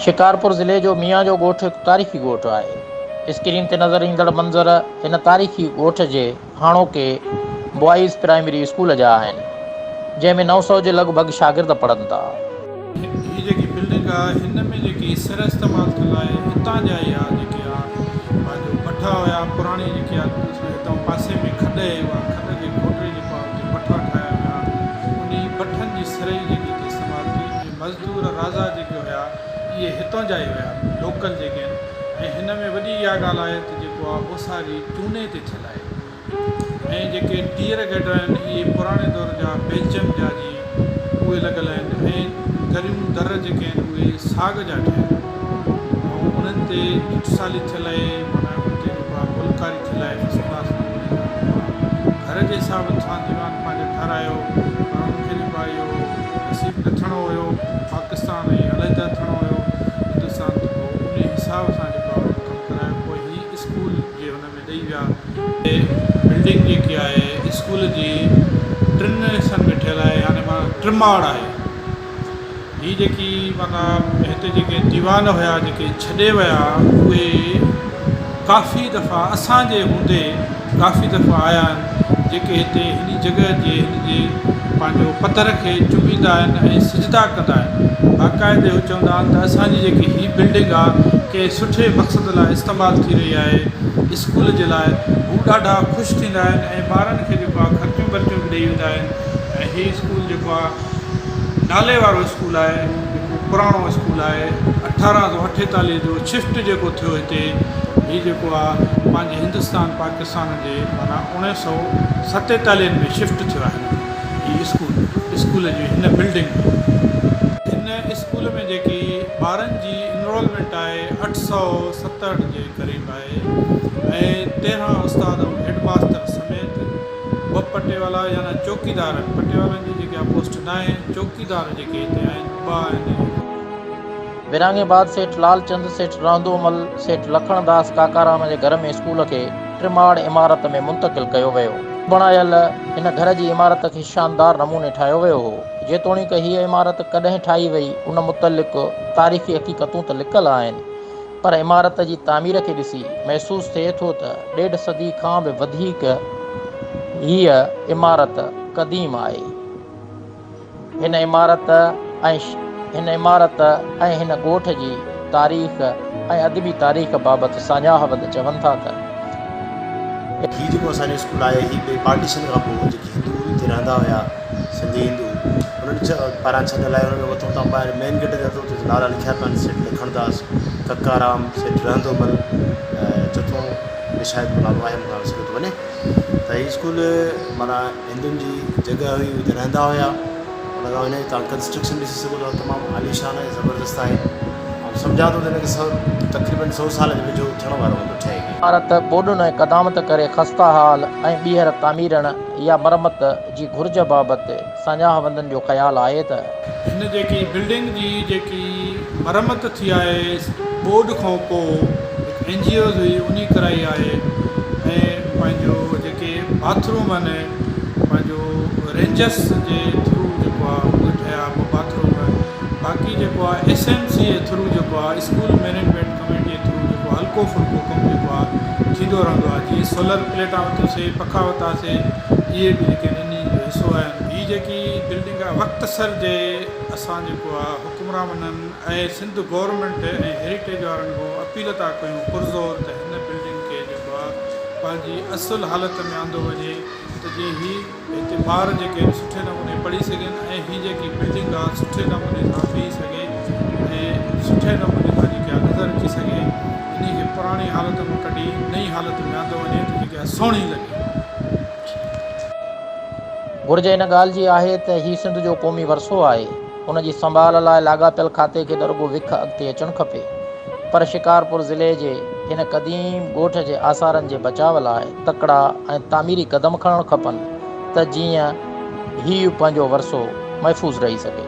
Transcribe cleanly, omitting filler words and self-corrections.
شڪارپور ضلعي جو ميان جو ڳوٺ هڪ تاريخي ڳوٺ آهي. اسڪرين تي نظر ايندڙ منظر هن تاريخي ڳوٺ جي هاڻوڪي بوائز پرائمري اسڪول جا آهن، جنهن ۾ 900 جي لڳ ڀڳ شاگرد پڙهن ٿا. هي جيڪي بلڊنگ آ هن ۾ جيڪي سر استعمال ٿيل آهي هتان جا ئي آ جيڪي آ پنهنجو بٺا هيا پراڻي جيڪي آ هتان پاسي ۾ کڏ هي اها کڏ کي کوٽي جيڪو آ اتي بٺا ٺاهيا ويا انهي بٺن جي سرئي جيڪي هتي استعمال ٿي ۽ مزدور رازا جيڪي هيا اهي هتان جا ئي هيا لوڪل جيڪي آهن ۽ هن ۾ وڏي اها ڳالهه آهي ته جيڪو آ اوساري چوني تي ٿيل آهي. ۽ جيڪي ٽيئر گرڊر آهن اهي پراڻي دور جا بيلجم جا جي اهي لڳل آهن ۽ دريون در جيڪي آهن اهي ساڳ جا ٺهيل آهن ۽ انهن تي چٽسالي ٿيل آهي معنيٰ ان تي جيڪو آهي گلڪاري ٿيل آهي فرسٽ ڪلاس نموني سان جيڪو آهي گهر جي حساب سان ديوان پنهنجو ٺهرايو پر ان کي جيڪو آهي اهو نصيب نه ٿيڻو هيو پاڪستان ۽ علحده ٿيڻو هيو هندستان ته پوء انهي حساب سان جيڪو آهي انهن ڪم ڪرايو پوء هي اسڪول جي هن ۾ ڏئي ويا. هي بلڊنگ جيڪي آهي اسڪول جي ٽن حصن ۾ ٺهيل آهي يعني معنيٰ ٽماڙ آهي. هي جيڪي معنيٰ هتي جيڪي ديوان هيا جيڪي ڇڏي ويا اهي ڪافي دفعا اسان جي هوندي ڪافي دفعا آيا آهن جيڪي هتي هن جڳهه جي هن جي پنهنجو پٿر کي چميندا آهن ۽ سجدا ڪندا آهن باقاعدي هو چوندا آهن ته اسان جي جيڪي هي بلڊنگ آ ڪنهن سٺي مقصد لاء استعمال ٿي رهي آهي اسڪول جي لاء هو ڏاڍا خوش ٿيندا آهن ۽ ٻارن کي جيڪو آ خرچيون برچيون به ڏئي ويندا آهن ۽ هي اسڪول جيڪو آ نالي وارو اسڪول آهي جيڪو پراڻو اسڪول آهي 1848 جو شفٽ جيڪو ٿيو هتي هي جيڪو آ پنهنجي هندستان پاڪستان جي معنيٰ اوڻيهه سئو ستيتاليهن ۾ شفٽ ٿيو آهي هي اسڪول اسڪول جي هن بلڊنگ ۾. هن اسڪول ۾ جيڪي ٻارن جي انرولمينٽ آهي 867 جي قريب آهي ۽ 13 استاد ۽ هيڊ ماستر سميت ٻه پٽيوالا يعني چوڪيدار آهن پٽيوالن جي جيڪا پوسٽ ناهي چوڪيدار جيڪي هتي آهن ٻه آهن هڪ. ورهاڱي بعد سيٺ لال چند، سيٺ رهندومل، سيٺ لکڻ داس ڪاڪارام جي گهر ۾ اسڪول کي ٽماڙ عمارت ۾ منتقل ڪيو ويو. بڻايل هن گهر جي عمارت کي شاندار نموني ٺاهيو ويو هو. جيتوڻيڪ هيء عمارت ڪڏهن ٺاهي وئي ان متعلق تاريخي حقيقتون ته لڪل آهن پر عمارت جي تعمير کي ڏسي محسوس ٿئي ٿو ته ڏيڍ صدي کان به وڌيڪ هيء عمارت قديم آهي. هن عمارت ۽ هن عمارت ۽ هن ڳوٺ جي تاريخ ۽ ادبي تاريخ بابت ساڃاهه وند چون ٿا ته. هي جيڪو اسان جو اسڪول آهي هي ٻئي پارٽيشن کان پوء جيڪي هندو هتي رهندا هيا سنڌي هندو انهن پاران ڇڏيل آهي انهن ۾ مٿو تان ٻاهر مين گيٽ تي اٿو ته نالا لکيا پيا آهن سيٺ لکڻداس، ڪڪارام، سيٺ رهندومل ۽ چوٿون به شايد ڪو نالو آهي مون کان وسريو ٿو وڃي ته هي اسڪول معنيٰ هندن جي جڳهه هئي اتي رهندا هيا ان کان هن جي توهان ڪنسٽرڪشن ڏسي سگهو ٿا تمام عاليشان ۽ زبردست آهي آئون سمجهان ٿو ته هن کي سو تقريبن سو سال جي ويجهو ٿيڻ وارو هوندو ٺهي کي. عمارت ٻوڏن ۽ قدامت ڪري خسته حال ۽ ٻيهر تعميرڻ يا مرمت جي گهرج بابت ساڃاهه وندن جو خيال آهي ته. هن جيڪي بلڊنگ جي جيڪي مرمت ٿي آهي ٻوڏ کان پوء هڪ اين جي اوز هئي انهي ڪرائي آهي ۽ پنهنجو جيڪي باٿ روم آهن پنهنجو رينجرس جي ٿرو جيڪو آهي اهي ٺهيا ٻه باٿ روم باقي جيڪو آهي ايس ايم سي جي ٿرو جيڪو آهي اسڪول مئنيجمينٽ ڪميٽي جي ٿرو جيڪو آهي هلڪو ڦلڪو ڪم جيڪو آهي ٿيندو رهندو آهي جيئن سولر پليٽا ورتيوسي پکا ورتاسي اهي به جيڪي آهن انهي جو حصو آهن. هي جيڪي بلڊنگ آهي وقت سر جي اسان جيڪو آهي حڪمرانن ۽ سنڌ گورنمينٽ ۽ هيريٽيج وارن کان اپيل ٿا ڪيون پرزور ته هن بلڊنگ کي جيڪو آهي پنهنجي اصل حالت ۾ آندو وڃي ته جيئن هي هتي ٻار جيڪي آهن سٺي نموني پڙهي سگهن ۽ هي جيڪي بلڊنگ آهي سٺي نموني سان بيهي سگهي ۽ سٺي نموني سان جيڪي آهي نظر اچي سگهي انهي کي پراڻي حالت مان ڪڍي نئين حالت ۾ آندو وڃي ته جيڪي آهي سهڻي لڳي. گهرج ان ڳالهه جي آهي ته هي سنڌ جو قومي ورثو آهي، ان جي سنڀال لاء لاڳاپيل کاتي کي نه رڳو وک اڳتي اچڻ کپي، پر شڪارپور ضلعي جي هن قديم ڳوٺ جي آثارن جي بچاء لاء تڪڙا ۽ تعميري قدم کڻڻ کپن ته جيئن هيء پنهنجو ورثو محفوظ رهي سگهي.